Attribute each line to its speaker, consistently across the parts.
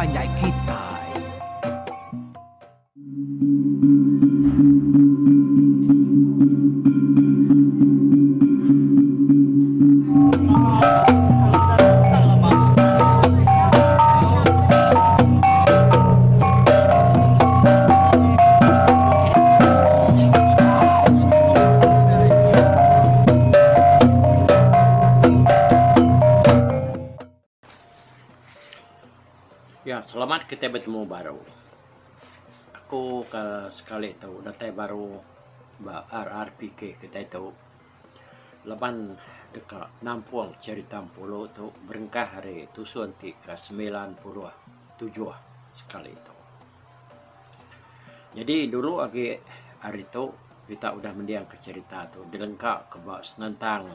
Speaker 1: panjai kitai.
Speaker 2: Ya, selamat kitai betemu baru. Aku ke sekali tu datai baru ba RRPK kitai tu laban deka nampung cherita Empulu tu berengkah ari tusun ti ke 97 sekali tu. Nyadi dulu agi ari tu kita udah mendingka cherita tu dilengka ke ba senentang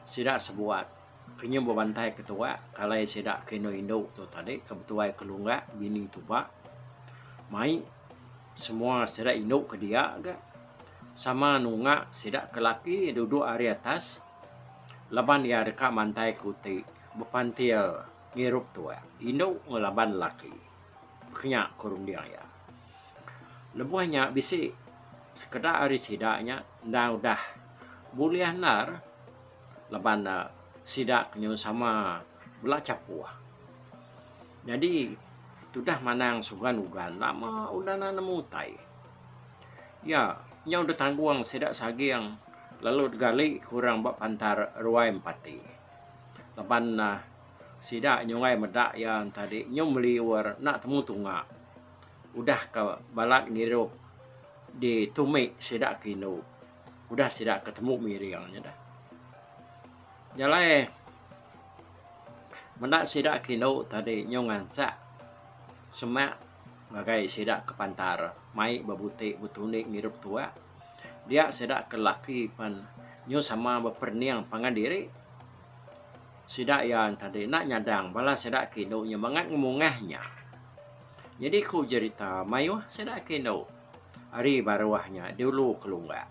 Speaker 2: sida sebuat. Kenyau bebantai ke tuak ke alai sida ke indu indu tu tadi ke betuai ke lunggak bini tuba mai semua sida indu ke dia ga sama nunga sida ke laki duduk ari atas laban iya deka mantai ke uti bepantil ngirup tuak indu ngelaban laki. Kenya ku runding iya. Lebuh nya bisi sekeda ari sida nya endang udah bulih endar. Laban sida ke nyau sama bela chapuh. Nyadi tudah manang sugan ugan lama udah enda nemu utai. Iya nyau ditanggung sida saging lalu digali ke orang ba pantar ruai empati. Laban sida nyunggai meda iya tadi nyau meliur enda temu tunga udah ke balat ngirup ditumi sida ke indu. Udah sida ke temu miring nya dah. Nya alai meda sida ke indu tadi nyau ngansak semak ngagai sida ke pantar mai bebuti betundi ngirup tuak dia sida ke laki pen nyau sama beperening pangan diri. Sida iya tadi enda nyadang bala sida ke indu nya bangat ngemungah nya. Nyadi ku jerita mayuh sida ke indu. Ari baruh nya diulu ke lunggak.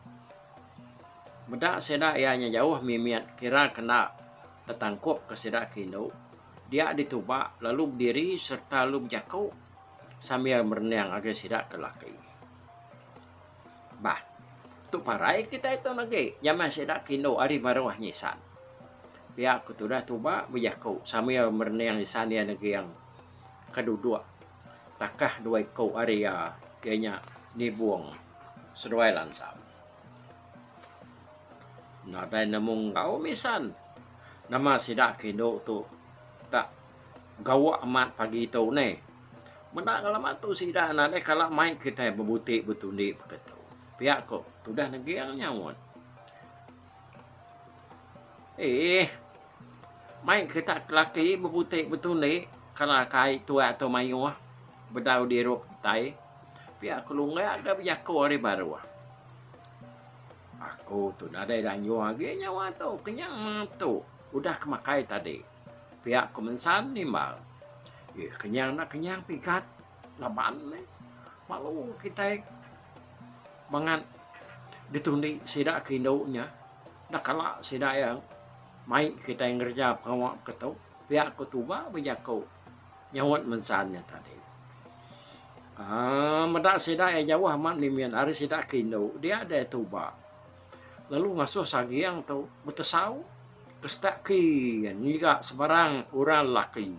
Speaker 2: Meda sida iya nya jauh mimit kira kena tetangkup ke sida ke indu dia dituba lalu bediri sereta lalu bejaku sambil merening ngagai sida ke laki. Bah, tu parai kitai tu agi jamah sida ke indu ari baruh nyisan. Pia ku tudah tuba bejaku sambil merening isan iya neging ke duduk. Takah dua iku ari iya ke nya nibung seduai lansam. Nadai nemu enggau misan nama sida ke indu tu tak gawa amat pagi tu neh. Meda ngelama tu sida nadai kala mai kitai bebuti betundi baka tu. Pia ko tudah neging nyaut. Eeh. Mai kita ke laki bebuti betundi kala ke ai tuak tu mayuh bedau dirup kitai pia ku lungga ga bejaku ari baruh. Aku tu nadai danjung agi nyawa tu kenyang tu udah ke makai tadi pia ku mensan nimbal. Ih kenyang enda kenyang pigat laban meh malu kitai bangat ditundi sida ke indu nya enda kala sida iya. Mai kitai ngereja pengawa ke tu, pia ku tuba bejaku nyaut mensan nya tadi. Aaa meda sida iya jauh amat mimin ari sida ke indu dia deh tuba lalu ngasuh saging tu betesau ke setak kin ngiga sebarang orang lelaki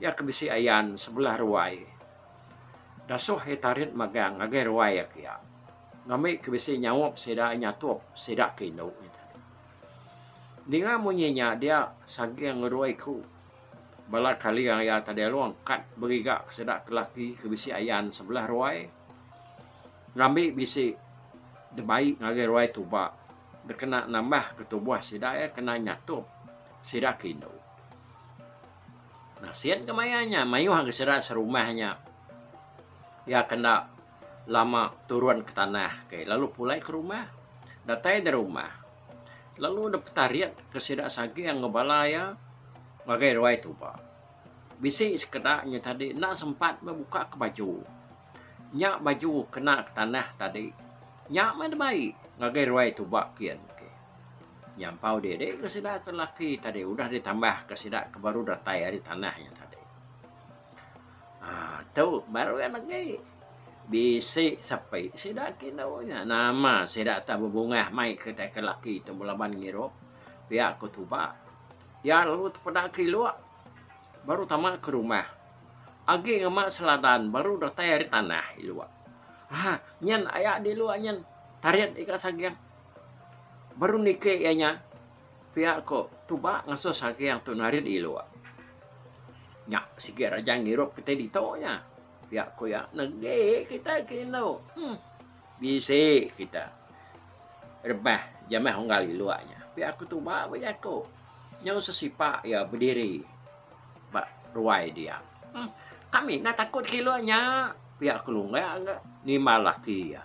Speaker 2: iya ke bisi ayan sebelah ruai. Dasuh iya tarit magang ngagai ruai iya kiya ngambi ke bisi nyaup sida nyatup sida ke indu nya tadi. Ninga munyi nya dia saging ngeruai iku bala kaling iya tadi lalu angkat beriga ke sida ke laki ke bisi ayan sebelah ruai ngambi bisi dibai ngagai ruai tuba dikena nambah ke tubuh sida iya kena nyatup sida ke indu. Nasit ke maya nya mayuh agi sida serumah nya iya ke enda lama turun ke tanah ke lalu pulai ke rumah datai di rumah. Lalu dep tarit ke sida saging enggau bala iya ngagai ruai tuba. Bisi sekeda nya tadi enda sempat meh buka ke baju. Nya baju kena ke tanah tadi nya meh dibai ngagai ruai tuba kin ke. Nyampau diri ke sida ke laki tadi udah ditambah ke sida ke baru datai ari tanah nya tadi. Tu baru iya negi. Bisi sepi sida kindu nya. Nama sida tak bebungah mai kitai ke laki tu belaban ngirup pia ku tuba. Iya lalu tepeda ke iluk baru tama ke rumah. Agi ngema seladan baru datai ari tanah iluk. Haa nyen aya di iluk nyen tarit ika saging. Baru niki iya nya pia ku tuba ngasuh saging tu narit iluk. Nya sigi raja ngirup kitai ditu nya. Pia ku iya, negi kita ke indu. Huh. Bisi kita. Rebah jamah unggal iluk nya. Pia ku tuba bejaku. Nyau sesipa iya bediri ba ruai dia. Huh. Kami enda takut ke iluk nya. Pia ku lungga ga nimbal laki iya.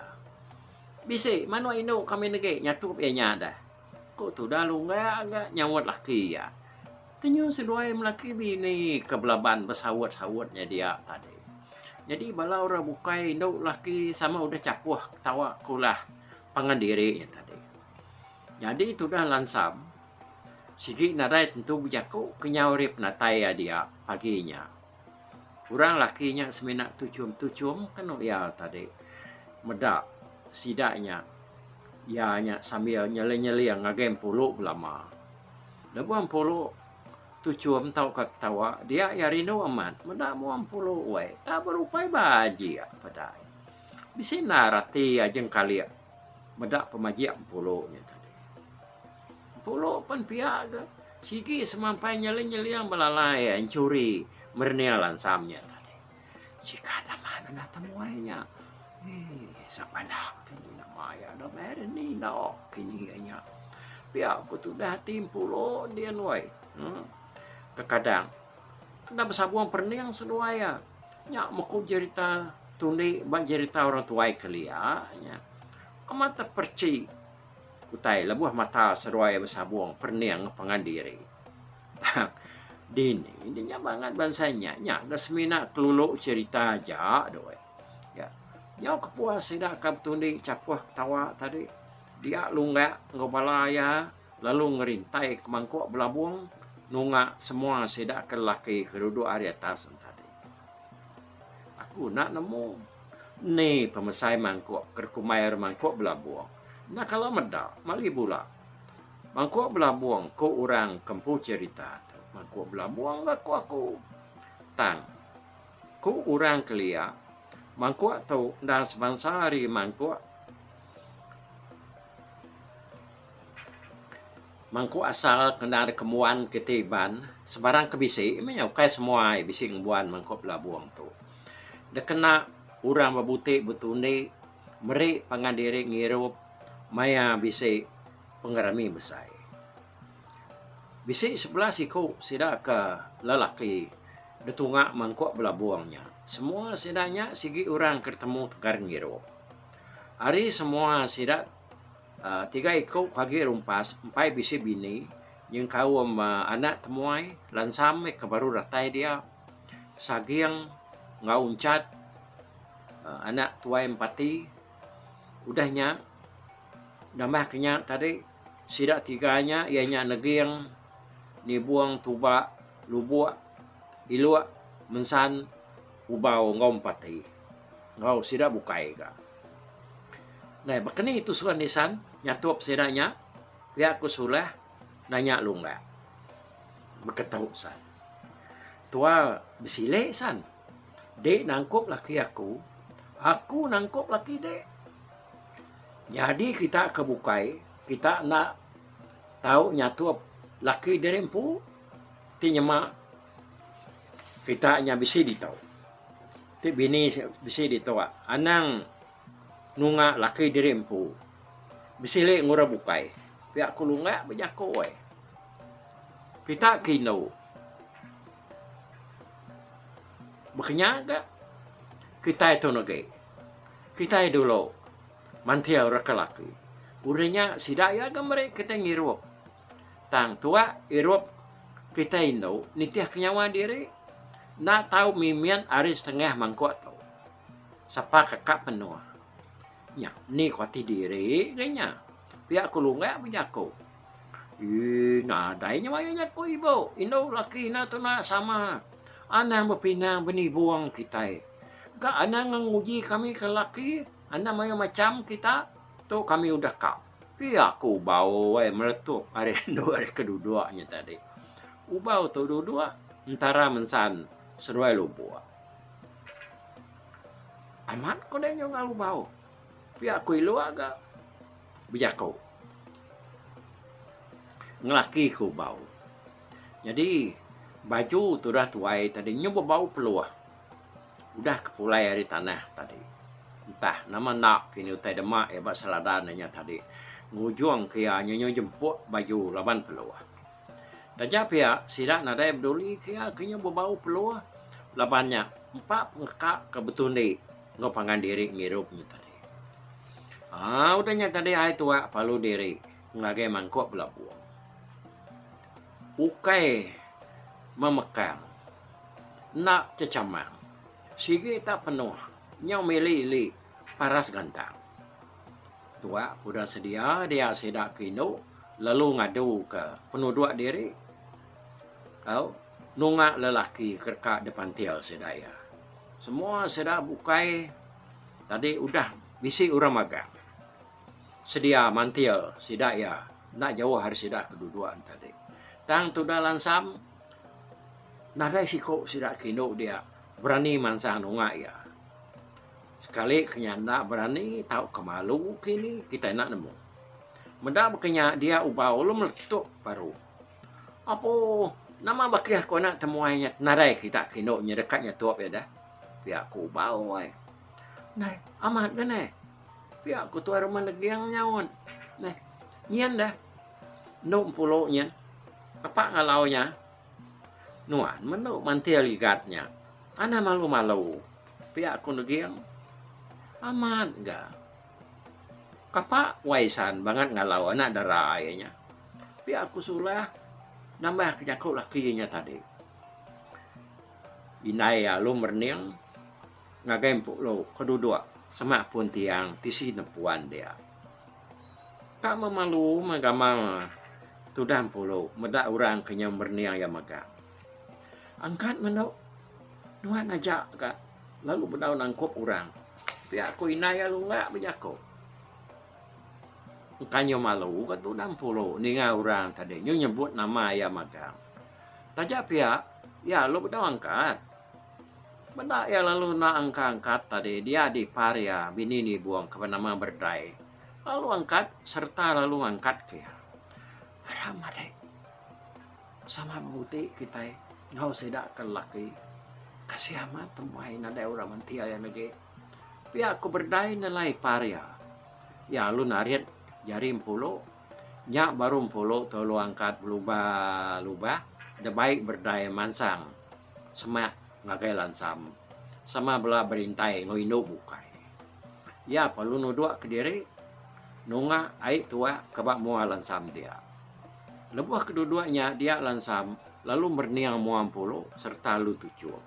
Speaker 2: Bisi manuk indu kami negi nyatup iya nya dah. Ku tudah lungga ga nyaut laki iya. Tenyu seduai melaki bini ke belaban besaut-saut nya dia tadi. Nyadi bala orang bukai indu laki sama udah chapuh ketawa ke ulah pangan diri nya tadi. Nyadi tudah Lansam sigi nadai tentu bejaku kenyau ari penatai iya dia pagi nya. Orang laki nya semina tuchum-tuchum kenu iya tadi meda sida nya iya nya sambil nyeling-nyeling ngagai empulu belama. Lebuh empulu tuchum tauka ketawa dia iya rindu amat meda mua empulu wai tak berupai bajik peda iya. Bisi endar ati iya jengkalik meda pemajik empulu nya tadi. Empulu pen pia ga sigi semampai nyeling-nyeling belalai iya enchuri merening lansam nya tadi. Sikat amat enda temuai nya. Eii sapa enda kini nama iya enda meh reni enda kini iya nya. Pia ku tudah ati empulo din weh. Uhh kekadang enda besabung perening seduai iya. Nya meh ku jerita tundi ba jerita orang tuai kelia nya. Amat teperchi utai lebuh mata seduai besabung perening enggau pangan diri. Tang, dini nya bangat bansa nya, nya ga semina kelulu cherita aja doi. Ya. Nyau kepuas sida ka betundi chapuh ketawa tadi, dia lunggak enggau bala iya lalu ngerintai ke mangkuk belabung nunga semua sida ke lelaki ke duduk ari atas ne tadi. Aku enda nemu ni pemesai mangkuk ke dikumbai ari mangkuk belabung. Enda kala meda mali bula. Mangkuk belabung ku orang ke empu cherita tu. Mangkuk belabung ga ku aku. Tang, ku orang kelia, mangkuk tu endang sebansa ari mangkuk mangkuk asal ke endang dikembuan kiti Iban sebarang ke bisi meh nya ukai semua ai bisi ngembuan mangkuk belabung tu. Dikena orang bebuti betundi meri pangan diri ngirup maya bisi pengerami besai. Bisi 11 iku sida ke lelaki ditunga mangkuk belabung nya. Semua sida nya sigi orang ke ditemu tegar ngirup. Ari semua sida uhh tiga iku ke agi rumpas empai bisi bini nyengkaum anak temuai lansam meh ke baru datai dia saging enggau unchat uhh anak tuai empati udah nya Nambah ke nya tadi, sida tiga nya iya nya Neging, Nibung, Tuba, Lubok, Ilok, Mensan, Ubau enggau Empati enggau sida bukai ga. Ndai baka ni tusun nisan nyatup sida nya pia ku Sulah nanya Lunggak. Beketu san. Tua besile san. Dek nangkup laki aku, aku nangkup laki dek. Nyadi kita ke bukai, kita enda tau nyatup laki diri empu ti nyema kita nya bisi ditu. Ti bini bisi ditu anang nunga laki diri empu besili enggau orang bukai. Pia ku lunga bejaku ai. Kita ke indu baka nya ga kitai tu negi. Kitai dulu mantil reka laki. Udah nya sida iya ga meri kitai ngirup. Tang tuak irup kitai indu nitihka nyawa diri enda tau mimit ari setengah mangkuk tu. Sapa ke ka penuh. Nya ni ku ati diri ga nya. Pia ku lunggak bejaku. Eii nadai nya mayuh jaku ibu indu laki enda tuna sama. Anang bepinang benibung kitai. Ga anang nguji kami ke laki, anang mayuh macham kita, tu kami udah ka. Pia ku Ubau ai meletup ari endur ke duduk nya tadi. Ubau tu duduk entara mensan seduai lubok. Amat ko deh nyungah Ubau. Pia ku Iluk ga bejaku ngelaki ke Ubau. Nyadi baju tudah tuai tadi nyu bebau peluh. Udah ke pulai ari tanah tadi. Entah nama enda kini utai dema iya ba seladan inya tadi ngujung ke iya nyu jempuk baju laban peluh. Taja pia sida nadai beduli ke iya ke nyu bebau peluh laban nya empa pengeka ke betundi enggau pangan diri ngirup nya tadi. Aaa udah nya tadi ai tuak palu diri ngagai mangkuk belabung. Ukai memekang enda chechamang sigi tak penuh nyau mili-ili paras gantang. Tuak udah sedia dia sida ke indu lalu ngadu ke penuduk diri au nunga lelaki ke deka dipantil sida iya. Semua sida bukai tadi udah bisi orang magang. Sedia mantil sida iya enda jauh ari sida ke duduk enti tadi. Tang tudah lansam nadai siku sida ke indu dia berani mansang nunga iya. Sekali ke nya enda berani tauka malu kini kitai enda nemu. Meda baka nya dia ubau lalu meletup baru. Apo nama bakih ku anak temuai nya nadai kita ke indu nya deka nyetup iya deh. Pia ku ubau ai. Nai amat ga neh. Pia ku tuai rumah Neging nyaut. Neh, nyin deh. Endu empulu nyin. Kepak ngalau nya. Nuan meh endu mantil igat nya. Anang malu-malu. Pia ku Neging. Amat ga. Kapa wai san bangat ngalau anak dara iya nya. Pia ku Sulah nambah ke jaku laki nya tadi. Indai iya lalu merening. Ngagai empulo ke duduk semak pun tiang tisi nempuan dia. Ka memalu meh gamal tudah empulo meda orang ke nyau merening iya mega. Angkat meh endo nuan aja ga lalu bedau nangkup orang pia ku indai iya lunga bejaku. Engka nyau malu ga tudah empulo ninga orang tadi nyau nyebut nama iya magang. Taja pia iya lalu bedau angkat. Meda iya lalu enda angka-angkat tadi dia dipar iya bini Nibong ke benama Berdai lalu angkat sereta lalu ngangkat ke iya. Aram adik sama bebuti kitai enggau sida ke lelaki kasih amat temuai nadai orang mentia iya lagi. Pia ku Berdai nelai ipar iya. Iya lalu narit jari empulu nya baru empulu tu lalu angkat belubah-lubah debai Berdai mansang. Semak ngagai Lansam sama bela berintai enggau indu bukai. Iya perlu nuduk kediri nunga ai tuak ke ba mua Lansam dia. Lebuh ke duduk nya dia Lansam lalu merening mua Empulu sereta lalu tuchum.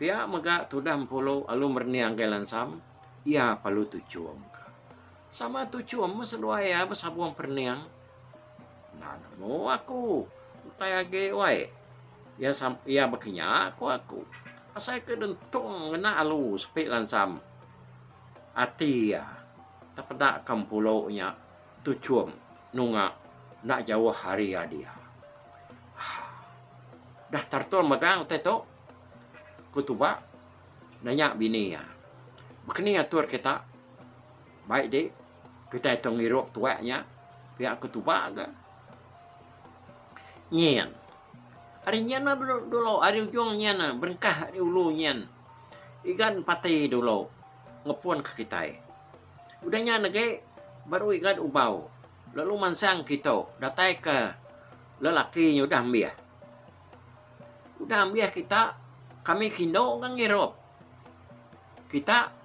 Speaker 2: Pia mega tudah Empulu lalu merening ngagai Lansam, iya perlu tuchum ka. Sama tuchum meh seduai iya besabung perening. Enda nemu aku utai agi wai. Iya sam iya baka nya ku aku. Asai ke dentung ngena alu sepi lansam ati iya tepeda ke empulo nya tuchum nunga enda jauh ari iya dia. Haa. Dah tertul megang utai tu, ku Tuba nanya bini iya. Baka ni atur kita bai di kitai tu ngirup tuak nya pia ku Tuba ga. Nyin. Ari nyin meh dulu ari ujung nyin berengkah ari ulu nyin. Igan parti dulu ngepun ke kitai. Udah nya negi baru igan ubau lalu mansang kitu datai ke lelaki nya udah ambih. Udah ambih kita kami kindu ga ngirup. Kita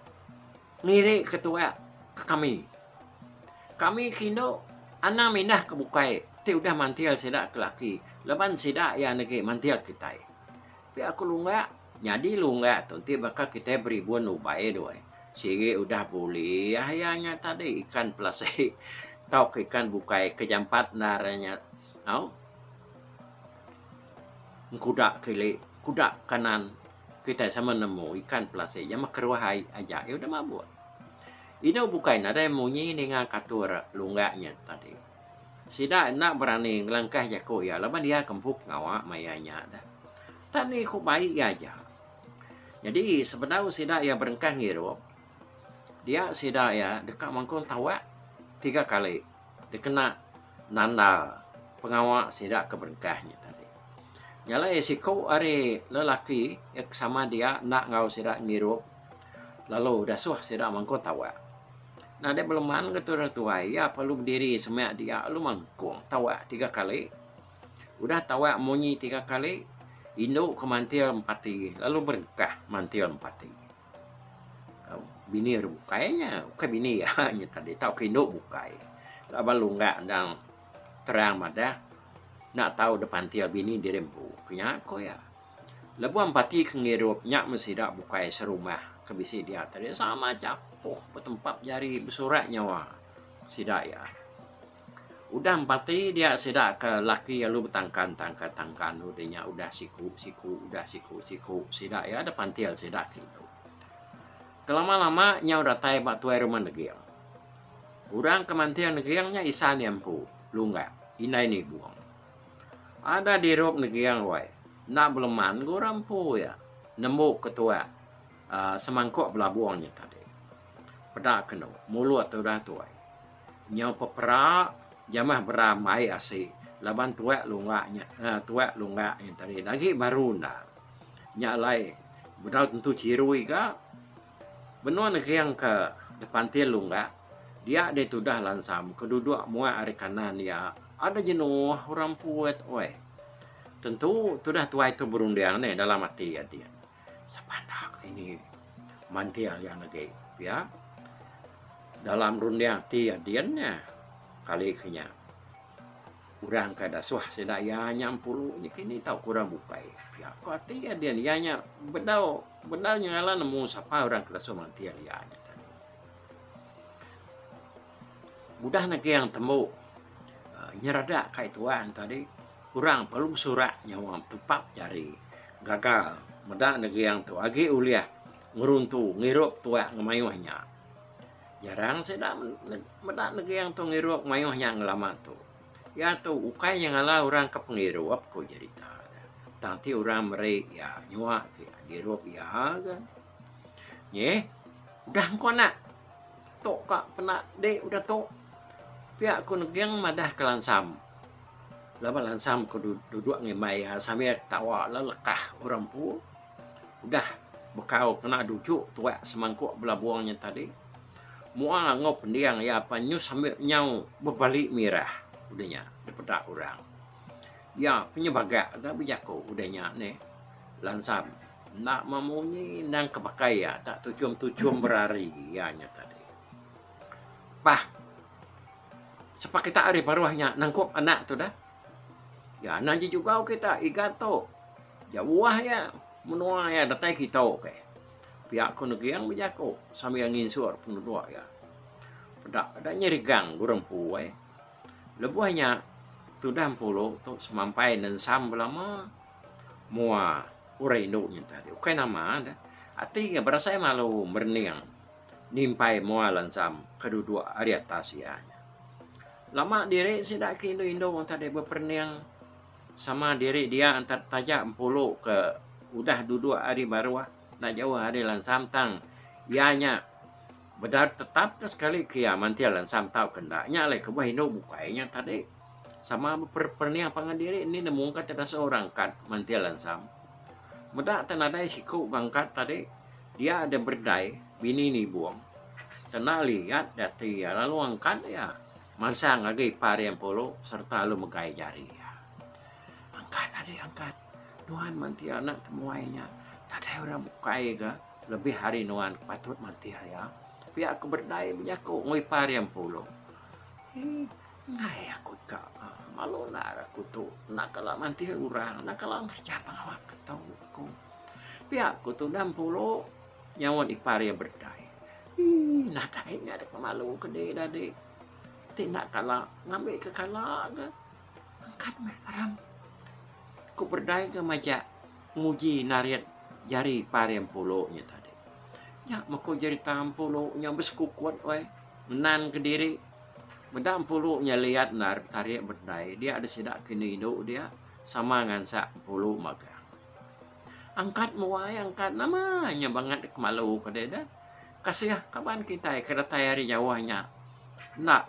Speaker 2: ngiri ke tuak ke kami. Kami ke indu anang mindah ke bukai ti udah mantil sida ke laki laban sida iya negi mantil kitai. Pia ku lunggak, nyadi lunggak tu enti baka kitai beribun ubai tu ai sigi udah bulih iya nya tadi ikan pelasi tauka ikan bukai ke jampat endar nya au. Engkuda ke ili, kuda kanan. Kitai sama nemu ikan pelasi nya meh keruh ai aja iya udah mabuk. Indu bukai nadai munyi ninga katur lunggak nya tadi. Sida enda berani ngelangkah jaku iya laban iya ke empu pengawa maya nya dah. Tak ni ku bai iya aja. Nyadi sebedau sida iya berengkah ngirup, dia sida iya deka mangkung tawak tiga kali dikena nanda pengawa sida ke berengkah nya tadi. Nya alai siku ari lelaki ke sama dia enda enggau sida ngirup lalu dasuh sida mangkung tawak. Nadai beleman ke tudah tuai iya perlu bediri semak dia lalu mangkung tawak tiga kali. Udah tawak munyi tiga kali, indu ke mantil empati lalu berengkah mantil empati. Bini orang bukai nya, ukai bini iya nya tadi tauka indu bukai. Laban lunggak endang terang madah enda tau dep pantil bini diri empu. Ku nya ku iya. Lebuh empati ke ngirup nya meh sida bukai serumah ke bisi dia tadi sama chapuh betempap jari besurak nyawa sida iya. Udah empati dia sida ke laki lalu betangkan tangkan tangkan udah nya udah siku siku udah siku siku sida iya da pantil sida ke indu. Kelama lama nyau datai ba tuai rumah neging. Orang ke mantil neging nya isan iya empu lunggak indai nibung. Ada dirup neging wai enda beleman ga orang empu iya nembu ke tuak uhh semangkuk belabung nya tadi. Peda kenu mulut udah tuai. Nyau pepera jamah beram ai asi laban tuak lunggak nya uhh tuak lunggak nya tadi agi baru enda. Nya alai bedau tentu chiru iga benung neging ke depantil lunggak dia deh tudah lansam ke duduk muak ari kanan iya ada jenuh orang empu oi. Tentu tudah tuai tu berunding neh dalam ati iya din. Sepandak ini mantil iya lagi pia dalam runding ati adin nya kali ke nya orang ke dasuh sida iya nya empuru nya kini tauka orang bukai pia ko ati adin iya nya bedau bedau nyengala nemu sapa orang ke dasuh mantil iya nya tadi. Udah neging tembu nyeradak kai tuan tadi orang perlu besurak nyawa tempap jari gaga meda neging tu agi ulih ngeruntu ngirup tuak ngemayuh nya. Jarang sida meda neging tu ngirup ngemayuh nya ngelama tu. Iya tu ukai nya ngala orang ke pengirup ku jerita ne. Tang ti orang meri iya nyua ti dirup iya ga. Nyeh udah engku anak tu ka penda di udah tu. Pia ku neging madah ke lansam. Laban lansam ku duduk ngimbai iya sambil ketawa lalu lekah orang empu. Udah bekau kena dujuk tuak semangkuk belabung nya tadi, mua enggau pending iya pan nyu sambil nyau bebali mirah udah nya dipeda orang. Iya penyebagak ga bejaku udah nya neh lansam enda memunyi endang ke pakai iya tak tuchum-tuchum berari iya nya tadi. Pah sapa kita ari baruh nya nangkup anak tu dah. Iya anang jejugau kita igat tu. Jauh iya menua iya datai kitu ke. Pia ku Neging bejaku sambil nginsur penuduk iya. Peda da nyerigang gurang empu ai. Lebuh nya tudah empulu tu semampai nensam belama mua orang indu nya tadi. Ukai nama ne ati iya berasai malu merening nimpai mua lansam ke duduk ari atas iya nya. Lama diri sida ke indu-indu tadi beperening. Sama diri dia enta taja empulu ke udah duduk ari baruh enda jauh ari lansam tang iya nya bedar tetap ke sekali ke iya mantil lansam tauka enda. Nya alai kebuah indu bukai nya tadi sama beperening pangan diri indi nemu ka ti dasuh orang angkat mantil lansam. Meda te nadai siku ba angkat tadi dia deh berdai bini nibung kena liat ati iya lalu angkat iya. Mansang agi ipar iya empulu sereta lalu megai jari iya. Angkat adi angkat. Nuan mantil anak temuai nya. Nadai orang bukai ga lebih ari nuan ke patut mantil iya. Pia ku berdai bejaku enggau ipar iya empulu. Eii enggai aku ka malu endar aku tu enda kala mantil orang enda kala ngereja pengawa ke tu aku. Pia ku tudah empulu nyaut ipar iya berdai. Eii nadai nya deka malu ke dih dadi. Ti enda kala ngambi ke kala ga angkat meh aram. Ku berdai ga majak nguji narit jari ipar iya Empulo nya tadi. Nya meh ku jerita Empulo nya besekukut weh ngenan kediri. Meda Empulo nya liat endar betarik berdai dia deh sida ke indu indu dia sama ngansak Empulo magang. Angkat muai angkat nama nya bangat dek malu ke deh deh. Kasih kaban kitai ke datai ari jauh nya enda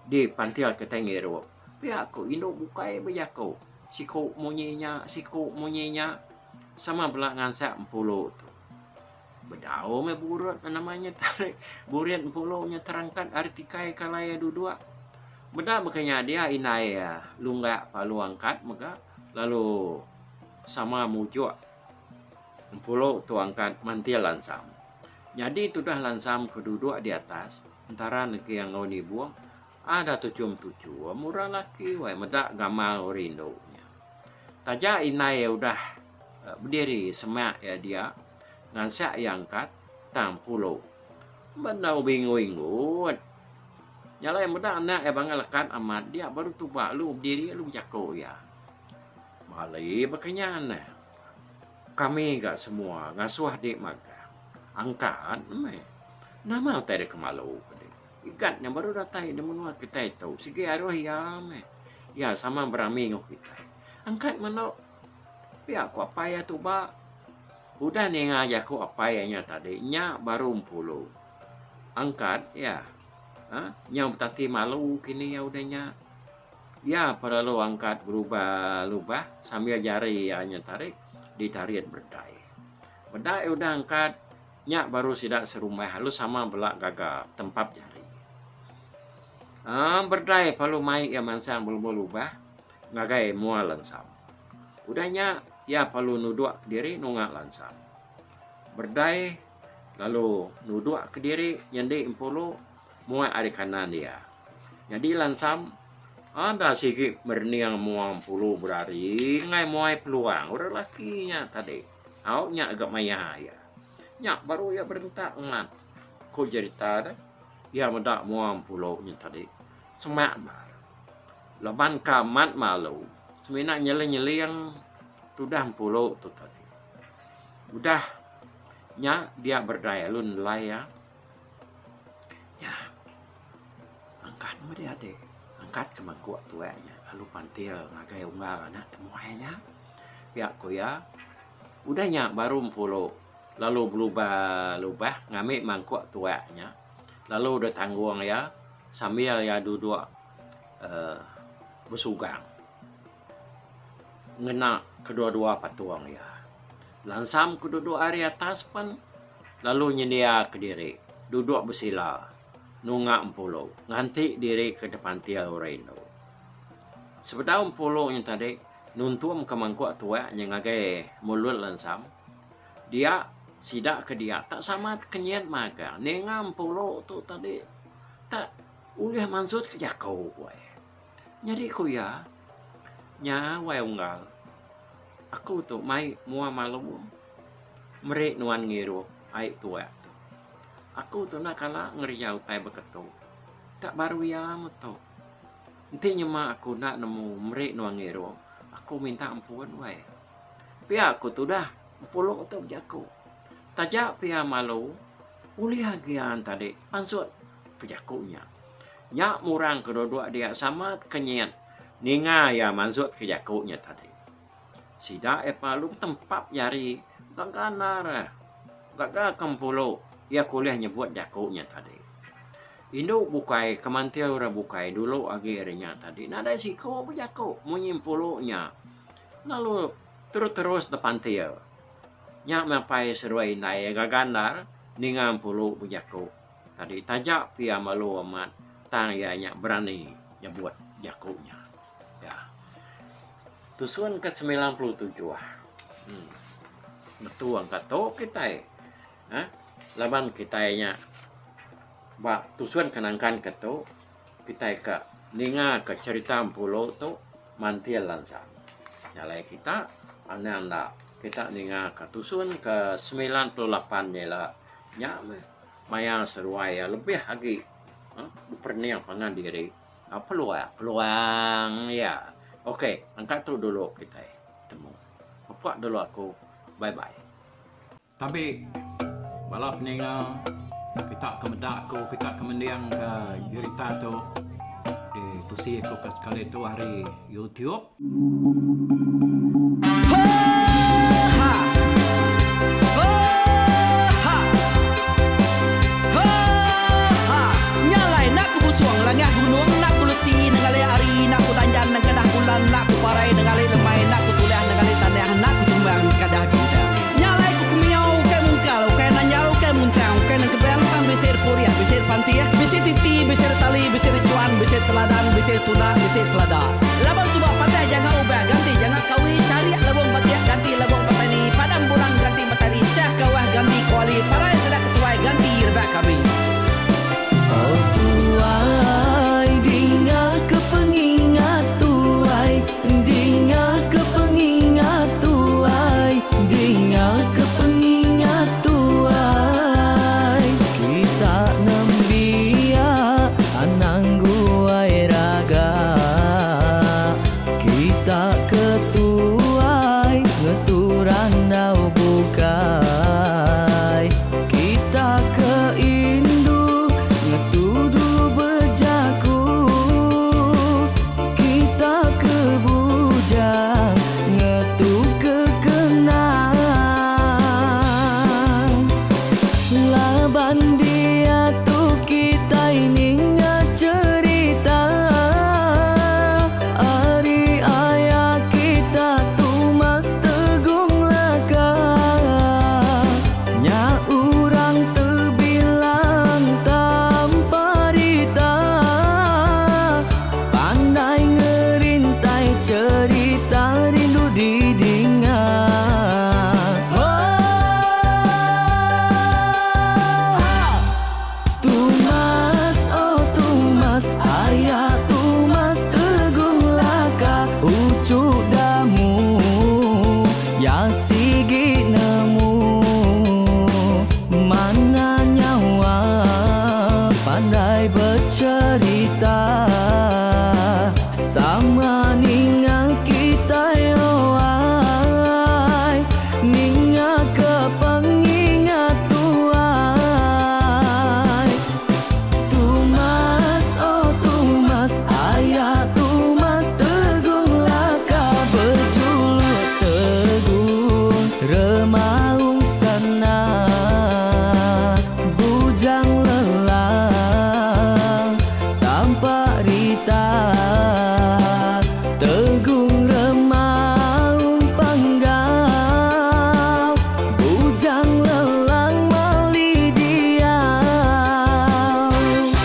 Speaker 2: dipantil kitai ngirup. Pia ku indu bukai bejaku siku munyi nya siku munyi nya sama bela ngansak Empulo tu. Bedau meh burut nama nya tarik burit Empulo nya terangkat ari tikai ke alai iya duduk. Meda baka nya dia indai iya lunggak palu angkat mega lalu sama mujuk Empulo tu angkat mantil Lansam. Nyadi tudah Lansam ke duduk di atas entara Neging enggau Nibung ada tuchum-tuchum orang laki wai meda gamal orang indu nya. Taja indai iya udah bediri semak iya dia ngansak iya angkat tang Empulo bendau binggut-inggut. Nya alai meda anak iya bangat lekat amat dia baru tuba lalu bediri lalu bejaku iya. Bali baka nya neh. Kami ga semua ngasuh dik magang. Angkat meh. Nama utai deka malu ke dik. Igat nya baru datai di menua kitai tu sigi aruh iya meh. Iya sama berami enggau kitai. Angkat meno. Pia ku apai iya tuba. Udah ninga jaku apai iya nya tadi nya baru empulu. Angkat iya. Uhh nyau betati malu kini iya udah nya. Iya perlu angkat berubah-lubah sambil jari iya nya tarik ditarit berdai. Meda iya udah angkat, nya baru sida serumah lalu sama bela gaga tempap jari. Aaa berdai perlu mai iya mansang berlubah-lubah ngagai mua lansam. Udah nya iya perlu nuduk kediri nunga lansam. Berdai lalu nuduk kediri nyendi empulu muak ari kanan iya. Nyadi lansam ada sigi merening mua empulu berari enggai muai peluang orang lelaki nya tadi. Au nya ga maya iya. Nya baru iya berentak ngan ku jerita deh. Iya meda mua empulu nya tadi semak endar. Laban ka amat malu semina nyeling-nyeling tudah empulu tu tadi. Udah nya dia berdai lalu nelai iya. Nya angkat meh dia dik angkat ke mangkuk tuak nya lalu pantil ngagai unggal anak temuai nya pia ku iya. Udah nya baru empulu lalu belubah lubah ngambi mangkuk tuak nya lalu deh tanggung iya sambil iya duduk uhh besugang ngena kedua-dua patung iya. Lansam ke duduk ari atas pen lalu nyendia kediri duduk besila nunga empulu nganti diri ke tepantil orang indu. Sebedau empulu nya tadi nuntum ke mangkuk tuak nya ngagai mulut lansam dia sida ke dia tak sama tekenyit magang ninga empulu tu tadi tak ulih mansut ke jaku. Nyadi ku iya, Nya wai unggal. Aku tu mai mua malu meri nuan ngirup ai tuak tu. Aku tu enda kala ngereja utai baka tu. Tak baru iya meh tu. Enti nyema aku enda nemu meri nuan ngirup, aku minta ampun wai. Pia ku tudah Empulu tu bejaku. Taja pia malu, ulih agi an tadi pansut pejaku nya. Nya murang ke duduk dia sama tekenyit ninga iya mansut ke jaku nya tadi. Sida iya pelalu betempap jari gaga endar gaga ke empulu iya ke ulih nyebut jaku nya tadi. Indu bukai ke mantil orang bukai dulu agi ari nya tadi nadai siku bejaku munyi empulu nya lalu terus-terus tepantil. Nya meh apai seduai indai iya gaga endar ninga empulu bejaku. Tadi taja pia malu amat tang iya nya berani nyebut jaku nya. Ya. Tusun ke 97. Hmm. Betu angka tu kitai. Ha? Laban kitai nya ba tusun ke nangkan ke tu kitai ka ninga ka cherita empulu tu mantil lansang. Nya alai kita anang enda kita ninga ka tusun ke 98 nya ila nya meh maya seduai iya lebih agi beperening pangan diri peluang peluang iya. Ok angka tu dulu kitai temu. Mepuk dulu aku. Bye bye. Tabi bala peninga kita ke meda aku kita ke mending ka jerita tu ditusi aku ke sekali tu ari YouTube.
Speaker 1: Laban suba patah janga ubah ganti janga kawi charik lebong batik ganti lebong petani padam bulan ganti matari chah kawah ganti kuali parai sida ketuai ganti rebak kami.
Speaker 3: Oh tuai dinga ke pengingat tuai dinga ke pengingat tuai dinga ke pengingat tuai kita nembiak anang guai raga kita ke tuai ngetu randau bukai kita ke indu ngetu dulu bejaku kita ke bujang ngetu ke kenang laban diatu kitai ninga cherita ari aya kita Tumas Tegung Laka nya urang tebilang tanpa rita pandai ngerintai cherita rindu didinga. Tumas, oh Tumas, aya Tumas Tegung Laka ucu damu ya sigi nemu mana nyawa pandai bercerita sama ninga kita ai ninga ke pengingat tuai Tumas, oh Tumas, aya Tumas Tegung Laka berjuluk Tegung Remaung sana bujang lelang tanpa rita Tegung Remaung Panggau bujang lelang mali diau.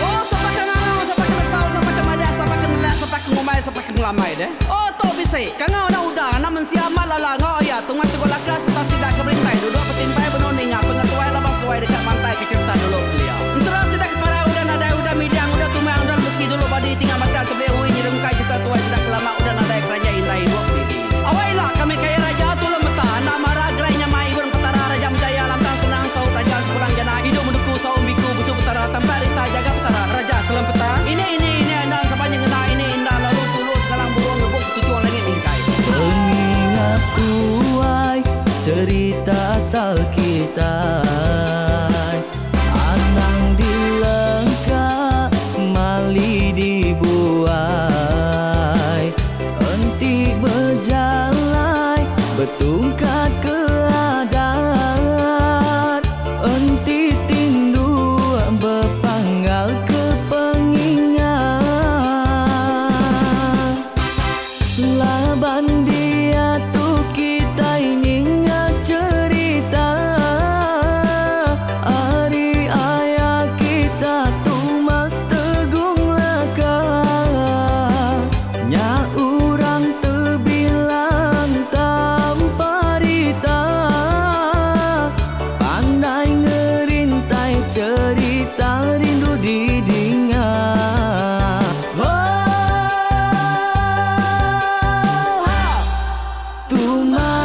Speaker 1: Oh sapa ke ngangau sapa ke nesau sapa ke madah sapa ke nelak sapa ke ngumbai sapa ke ngelamai deh. Oh tu bisi kangau enda udah anak mensia amat lala enggau iya Tungai Teguh Laka sereta sida ke berintai duduk betimpai benung ninga pengetuai laban seduai deka mantai ke cherita dulu kelia. Ensera sida ke parai udah nadai udah midang udah tumang udah lesi dulu badi tinggal batang tebeli ui nyerungkai cherita tuai sida ke lama udah nadai keranjai indai ibuk didi. Awai ila kami kai raja tulung meta enda mara gerai nyamai ibun petara raja menjaya lantang senang saut raja sepulang jana idup menuku saum biku busu petara tampak rita jaga petara raja selempeta ini ini ini endang sapa nyengena ini indah lalu tulu sekalang burung ngebuk ketuchung langit mingkai.
Speaker 3: Pengingat tuai cerita asal kitai anang dilengka mali dibuai enti bejalai betungkat ke adat enti tindu bepanggal ke pengingat laban diatu kitai ninga cherita ari aya kita Tumas Tegung Laka nya urang tebilang tanpa rita pandai ngerintai cherita rindu didinga. Oh, Tumas.